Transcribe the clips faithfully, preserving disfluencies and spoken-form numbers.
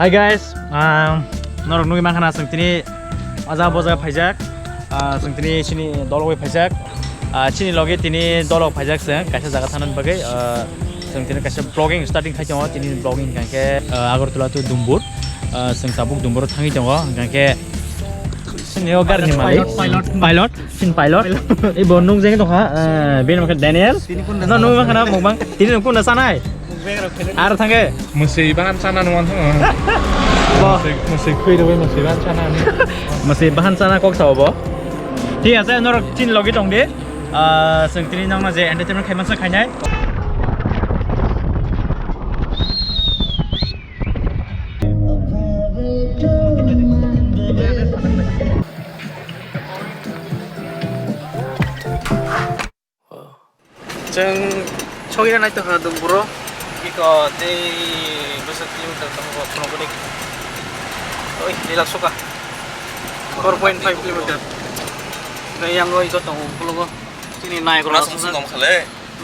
Hi guys, um, norok nugwi mankha na chwng tini oja boja phaijak, ah, chwng tini chini dologwi phaijak, ah, chini logi tini dolog phaijak chwng kaisa jaga thanani bagwi, ah, chwng tini kaisa vlogging starting khai tongo, tini vlogging hwnkha khe, ah, Agartala to Dumbur, ah, chwng tabuk Dumbur o thangwi tongo, hwnkha khe chini o gari ni malik, pilot, pilot. Pilot, pilot. Chini pilot. Ibo nukjagwi tongkha, eh, bini mokhe Daniel. No, nukmankha na mukbang. Tini nukung na sanai. Ar thangkhe. Mwswi bahan sana nung thango. Bo. Mwswi, mwswi khui rwi mwswi bahan sana ni. Mwswi bahan sana kok sao bo. Thik ase, norok chini logi tong di. Ah, chwng tini nokno je entertainment khaimasa khainai. Chwng sogwina naitokha Dumburo. Biko tei bwswk kilometer tongo phunukgwi. Oi, nilak suka. Four point five kilometer. Tei yango iko tongo, ukulungo. Chini naikoro aswk. Naikoro aswk tong khale.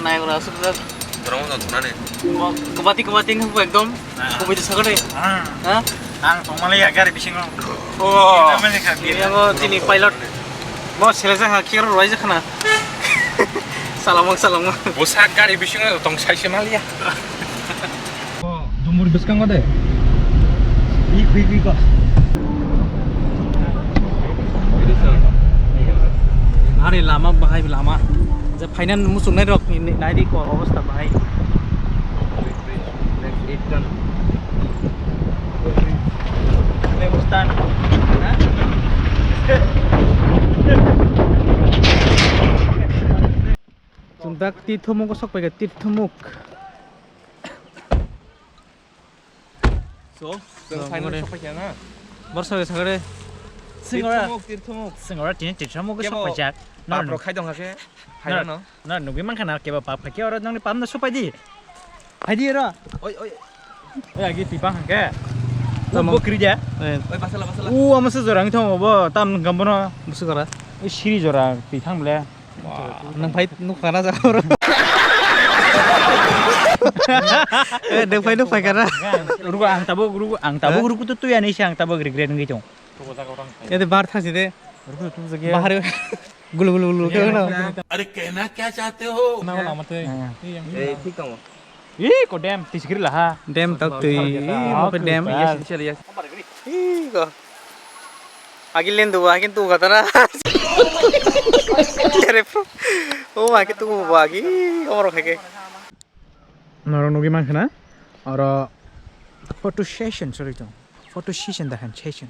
Naikoro aswk jak. Borok wngkha thunani. Bo kwbati kwbati wngkha bo ekdom. Ah. Kubui sakani. Ah. Ha? Ang tongmani ya gari bisingo. Oh. Ini namanya kha. Ini yang chini pilot. Bo selesa ha kiro roi jakhana. Salamang salamang. Bo sak gari bisingo tong sai se maliya. Dumur bwskango de. Ui, ui, ui, ko. Hari lama bahai lama. Je phaina muchungnai rok ni nai di ko obostha bahai. Chwng dak Tirthomuk o sok paikha, Tirthomuk. So, chwng So, final bore. Sok paikha na? Borsa sakre. Singora. Tirthomuk, Tirthomuk. Singora tini Tirthomuk Kebo sok paijak. Pap rok khai dong khe. Final no. No, nugwi mankha na kebo pap khe oro nangni pap no sok paidi. Phaidi oro. Oi, oi. Oi, agi pipang hangke. Tamo. Bo kri dia. Eh. Oi, basala, basala. U, ama se jorang thong bo, tam gambono. Busu kara. Oi, siri jora, pi thang ble. Nang phai nuk phana ja oro. Eh, nang phai nuk phai kana. Rugo ang tabuk, rugo ang tabuk, rugo tu tu ya ni ang tabuk regret ngi tong. Ya de bar thasi de. Rugo tu jage. Bahar gulu gulu gulu ke na. Are kehna kya chahte ho? Na wala mate. Eh, thik tong. Ih, ko dem, tiskiri laha. Dem tak tui, ih, Ah, mo ke dem. Yes, yes, yes. Ih, ko. Agi lendu ba, kintu kata na. Kere pro. Oh, ma kintu ba agi, omor kake. Noro nugi mankha na? Oro photo session, sorry to. Photo session dakhan, session.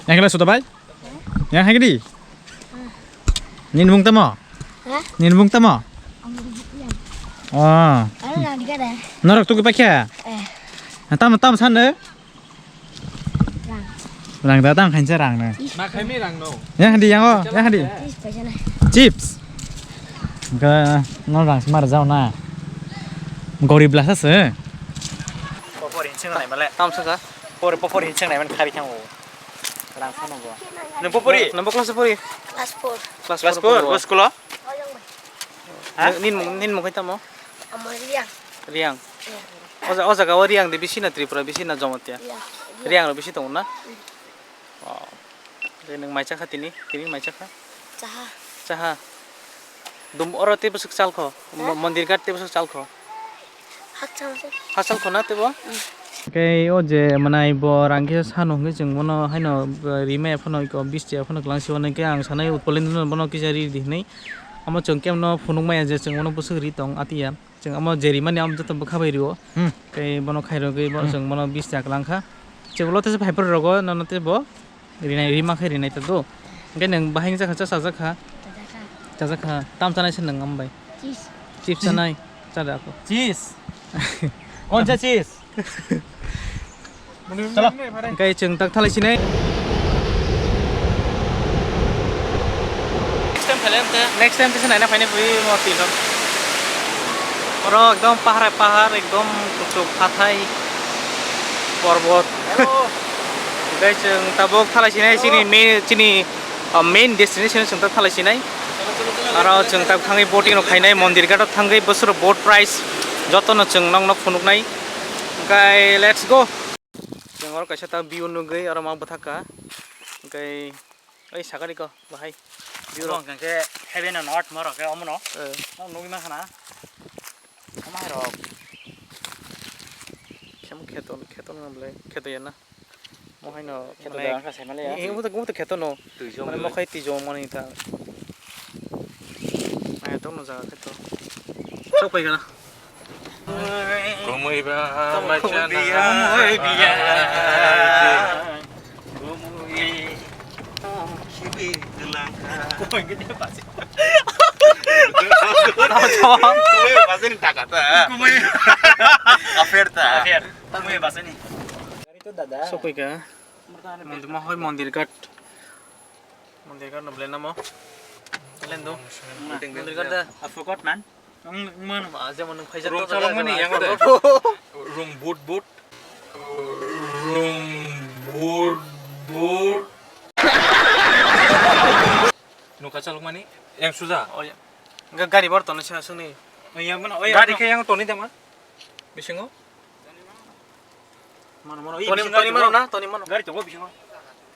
Yang kena sudah bai? Yang hai gini? Nin bung tamo? Hah? Nin bung tamo? Ang bung yan. Oh. Ano na di kada? Norok tu kepakya? Eh. Tam tam sana. Rang. Rang da tang khainsa rang na. Ma khaimi rang no. Yang hadi yang o, yang hadi. Chips paisa na. Chips. Ga no rang smar jao na. Gorib lasa se. Popor hinsing nai male. Tam saka. Por popor hinsing nai man khari thang o. Rang phano go. Nang popori? Nang class pori? Class four. Class four. Go school? Ha? Nin mung nin mung khaitamo? Amo Riang. Riang. Iya. O jaga o Riang de bisi na Tripura bisi na Jamatia. Iya. Riang ro bisi tongo na? Oh. Tei nwng mai chakha tini? Tini mai chakha? Chaha. Chaha. Dum oro tei bwswk chalkho? Mondir ghat tei bwswk chalkho? Hakchal se. Hakchal kho na tei bo? Kei o je manai bo rang khe sano hwnwi chwng bono haino rimaya phano iko bis tiya phano kwlangsi hwnwi khe ang sanai utpolendra no bono kisa ri di hwnwi. Amo chwng kemno phunuk maya je chwng bono bwswk ri tong atiya. Chwng amo jerimani amo joto bwkha bai rio. Hmm. Tei bono khairogwi bo Hmm. chwng bono bis chak langkha. Chwng ulo tesa phaiphuru rogo nono tei bo rinai rima khe rinai ta do. Hwnkhe nwng bahai wngjakha cha chajakha. Chajakha. Chajakha. Tam chanai se nwng ambai. Cheese. Chips chanai. Chada ako. Cheese. Koncha cheese. Chalo. Hwnkhe chwng tak thalai sinai. Next time phailai amte. Next time tesa naina phainai bui mo tilo. Oro ekdom pahar pahar ekdom kuchuk hathai porbot. Hello. Hwnkhe chwng tabuk thalai sinai chini main chini Ah, main destination chwng ta thalai sinai. Aro chwng ta thangwi boating rok khainai mondir ghat o thangwi bwswk boat price Jotono chwng nokno phunuknai. Hwnkhe let's go. Chwng oro kaisa ta view nugwi oro ma bwthakha. Hwnkhe oi sakari ko bahai. View rok hwnkhe heaven and earth ma rok khe omono. Eh. Nok nugwi mankha na. Omo hai rok. Khem kheto, kheto nang bwlai, kheto ya na. Mo hai no, kheto mane, da wngkha sai male ya. Eh, omo to, omo to kheto no. Twi jom mane le. Mo khai twi jom mani ta. Mane to no jaga kheto. Sok pai gana. Kumui ba, kumui biya, kumui biya. Kumui. Kumui ba sini taka ta. Kumui. Affair ta. Affair. Kumui ba sini. Sokoi ka. Mondir ma hoi mondir ghat. Mondir ghat no belai namo. Lendo. Mondir ghat da. I forgot, man. Ang, ang mano ba, jemon nwng phaijak. Rung chalok mani yang ada. Rung but but. Rung but but. Nuka chalok mani yang suja. Oh ya. Ga-, gari bor tono sa suni. Oh ya, mano, oh ya, gari mano. Khe yang toni dama. Bisingo. Mano, mano, toni, toni mano na, toni mano. Gari tongo bisingo.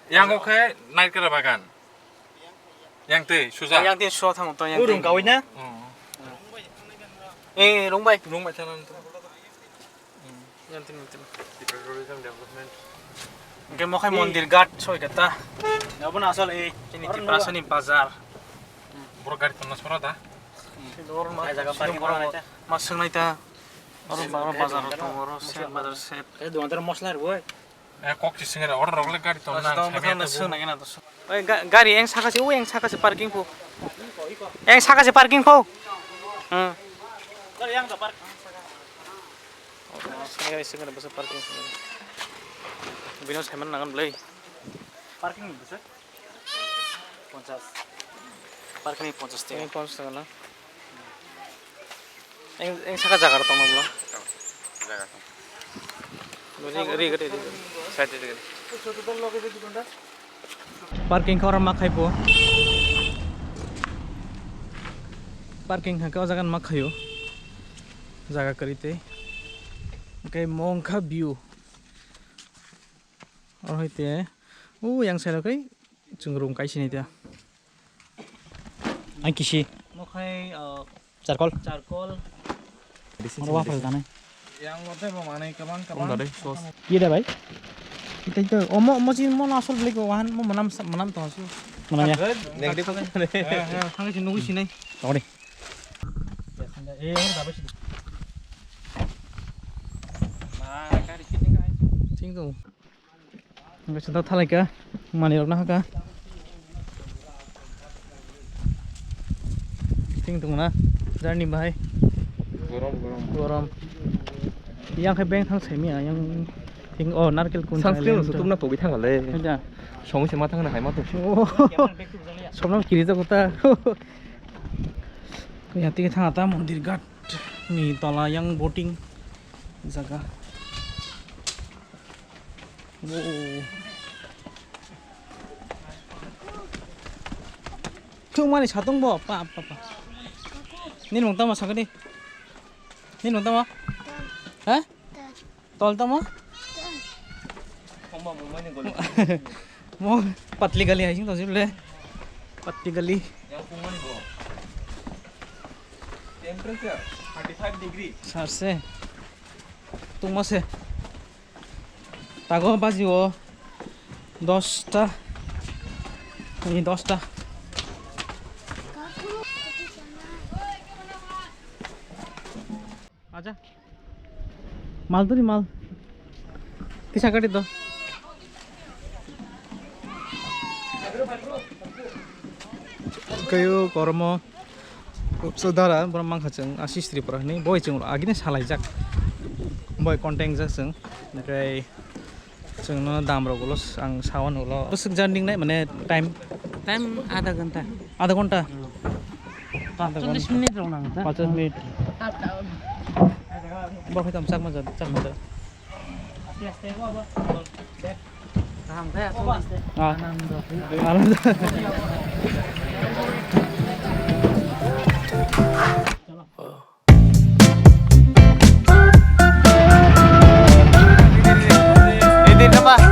Yang khe naikra bagan. Yang tei suja. Yang tei suja thango to yang. Urung tei. Kawina? Oh. Eh, rung bai. Rung bai thanan to. Yang tei, yang tei. Tourism development. Hwnkhe mo khai mondir ghat soi kata. Abo na asal eh. Ini Tiprasa ni bazar. Borok gari tonna sora da. Sini oro ma. Hai jaga parking oro ma. Ma swngnai ta. Oro ba-, oro bazar tongo, oro se bazar se. Eh, dukan tero mosla rw, oi. Eh, kok si swngnai, order rok le gari ton nang, saimanya to swngnai na to. Oi, ga-, gari eng saka se, ui eng saka se parking pho. Eng saka se parking pho. Hmm. Gari yang da park. Swngnai, swngnai, bwsa parking swngnai. Bino saiman nangan bwlai. Parking ni bwsa? Ponchas. Parking ni ponchas taka. Ponchas taka na? Eng, eng saka jaga rok tongma bwla. Jaga tong. Ri, ri, ri, ri. Side ri, ri. Parking khe oro ma khai bo. Parking khe o jaga ma khaio. Jaga kwrwi tei. Hwnkhe mo wngkha view. Oro hai te. O yang side o khe. Chwng room kaisa ni ta. Ang kisi. Mo khai, uh, charcoal. Charcoal. Oro waphal tanai. Yang mote bo manai kabang kabang. Kida bai? Kita itu omo omo sih mo asal beli ko wahan mo manam manam to asal. Manam ya. Negative. Eh, eh, hang sih nunggu sini. Tawari. Eh, oro dabai sini. Ting tu. Hingke santa thalai ka, manui rok nahaka. Ting tong na, journey bahai. Gorom, gorom. Gorom. Yang khe beng thang saimia, yang ting, oh, narkel kun. Sunscreen rok se tubna pogwi thang le. Somoi se ma thang na hai ma tong. Oh. Somno kiri jago ta. Yang tike thang ta mondir ghat ni tola yang boating jaga. Oh. Thwngmani satung bo, pa, pa, pa. Nini mung tamo sakani? Nini mung tamo? Ha? Tol tamo? Mo patli gali hai sing to sile. Patli gali. Temperature thirty five degree. Sarse. Tungma se. Tago baji o dosta. Ni dosta. Acha. Mal turi mal. Kisa kati to. Kayo kormo. Sodara, borok mankha chwng, Ashish Tripura hinwi, boi chwng agini salaijak. Boi contact jak chwng, onkhe chwngno dam rok ulo ang sawan ulo. Bwswk journey nai, mane time? Time adha ghanta. Adha ghanta? Adha ghanta. Chollish minute rok nang ta. Pachas minute. Up down. Bo khaitam chakma ja, chakma ja. Kaham khe aswk. Ah. Anando. Anando. Kaba.